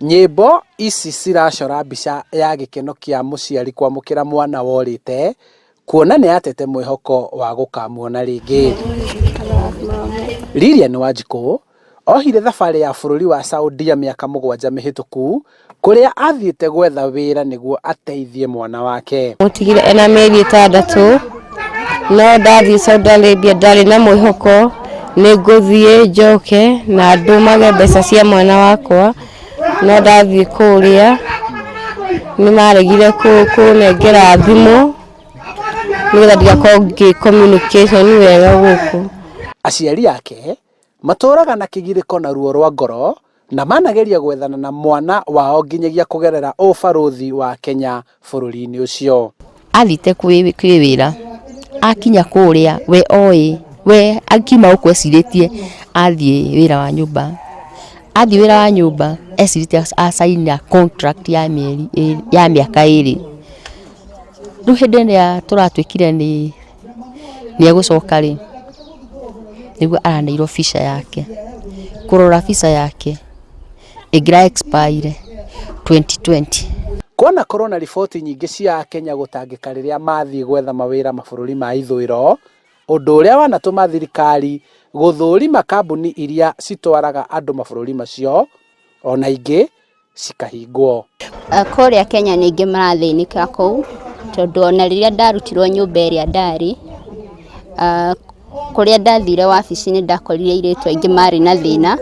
Nyĩmbo ici ciracora mbica ya gĩkeno kĩa mũciari kwamũkĩra mwana worĩte kuona nĩ atete mwĩhoko wa gũkamuona rĩngĩ. Lilian Wanjikũ ohire thabarĩ ya bũrũri wa Saudia mĩaka 7 mĩhĩtũku kũrĩa athiĩte gwetha wĩra nĩguo ateithie mwana wake. Mũtigire ena mĩeri 6 no ndathiĩ Saudi Arabia ndarĩ na mwĩhoko nĩ ngũthiĩ njoke na ndũmage mbeca cia mwana wakwa, no ndathiĩ kũrĩa nĩ maregire kũnengera thimũ nĩgetha ndigakorwo ngĩ communication wega gũkũ. Aciari ake matũraga na kĩgirĩko na ruo rwa ngoro na manageria gwethana na mwana wao nginyagia kũgerera ũbarũthi wa Kenya bũrũri-inĩ ũcio. Athite kwĩ wĩra akinya kũrĩa we oĩ we akiuma gũkũ ecirĩtie athiĩ wĩra wa nyũmba, athiĩ wĩra wa nyũmba ecirĩtie acaina contract ya mĩeri ya mĩaka 2. Rĩu hĩndĩ ĩrĩa tũratuĩkire nĩ egũcoka rĩ, nĩguo araneirwo visa yake, kũrora visa yake ĩngĩra expire 2020. Kwanakorwo na riboti nyingĩ cia Akenya gũtangĩka rĩrĩa mathiĩ gwetha mawĩra mabũrũri ma ithũĩro, ũndũ ũrĩa wanatũma thirikari gũthũrima kambuni iria citwaraga andũ mabũrũri macio, ona ingĩ cikahingwo. Kũrĩa Kenya nĩ aingĩ marathĩnĩka kũu, tondũ ona rĩrĩa ndarutirwo nyũmba ĩrĩa ndarĩ, kũrĩa ndathire wabici nĩ ndakorire airĩtu aingĩ marĩ na thĩna,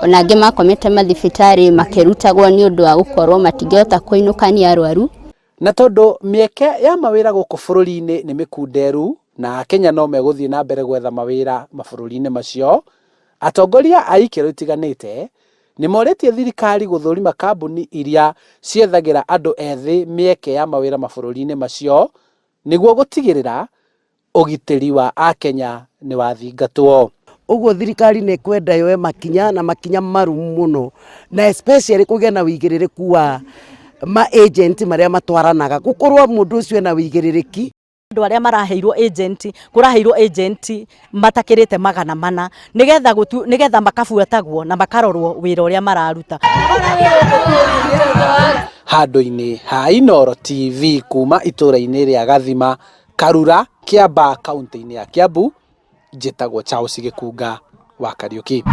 ona angĩ makomete mathibitarĩ makĩrutagwo nĩ ũndũ wa gũkorwo matingĩhota kũinũka nĩ arwaru. Na tondũ mĩeke ya mawĩra gũkũ bũrũri-inĩ nĩ mĩkunderu na Akenya no megũthiĩ na mbere gwetha mawĩra mabũrũri-inĩ macio, atongoria a ikĩro itiganĩte nĩ morĩtie thirikari gũthũrima kambuni iria ciethagĩra andũ ethĩ mĩeke ya mawĩra mabũrũri-inĩ macio nĩguo gũtigĩrĩra ũgitĩri wa Akenya nĩ wathingatwo. Ũguo thirikari nĩ kwenda yoe makinya na makinya marumu mũno, na especially kũgĩa na wĩigĩrĩrĩku wa ma agent marĩa matwaranaga, gũkorwo mũndũ ũcio ena wĩigĩrĩrĩki. Andũ arĩa maraheirwo agent, kũraheirwo agent matakĩrĩte 400 nĩgetha makabuatagwo na makarorwo wĩra ũrĩa mararuta. Handũ-inĩ ha Inooro TV kuma itũra-inĩ rĩa Gathima, Karura, Kiambaa, kaunti-inĩ ya Kiambu, njĩtagwo Charles Gĩkunga wa Kariũki.